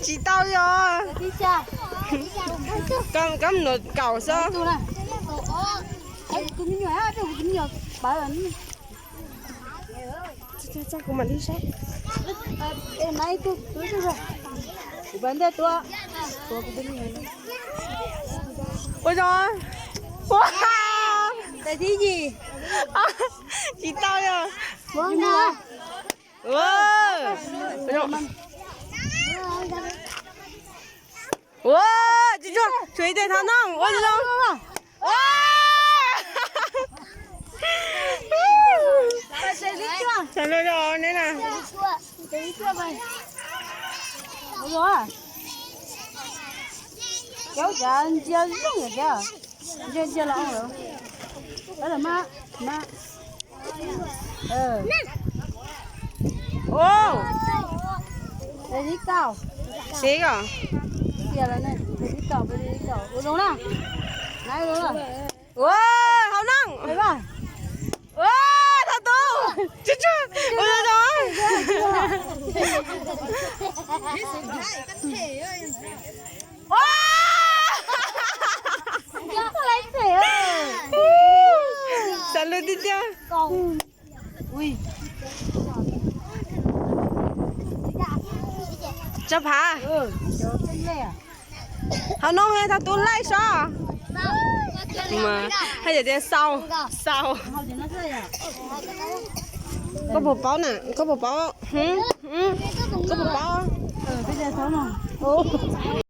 Tsis tau yog. Koj mus kaum xwb. Ua zoo. Tsis tau yog. Ua, tsis tsuag, tshuav ib teg thab nooj ua zoo. Sawv daws ne na. Ntsia ntsia los, ntsia ntsia los mas, mas. Ua, tib tau. Tib tau, tib tau, ua zoo na. Ua, hauv nooj. Ua, thab tub. Tsis tsuag, ua zoo. Xav lwm tiag tiag. Tso phav. Hauv nooj, thab tub laij sob. Hais tias xau, xau. Koj puas paub na, koj puas paub? Koj puas paub?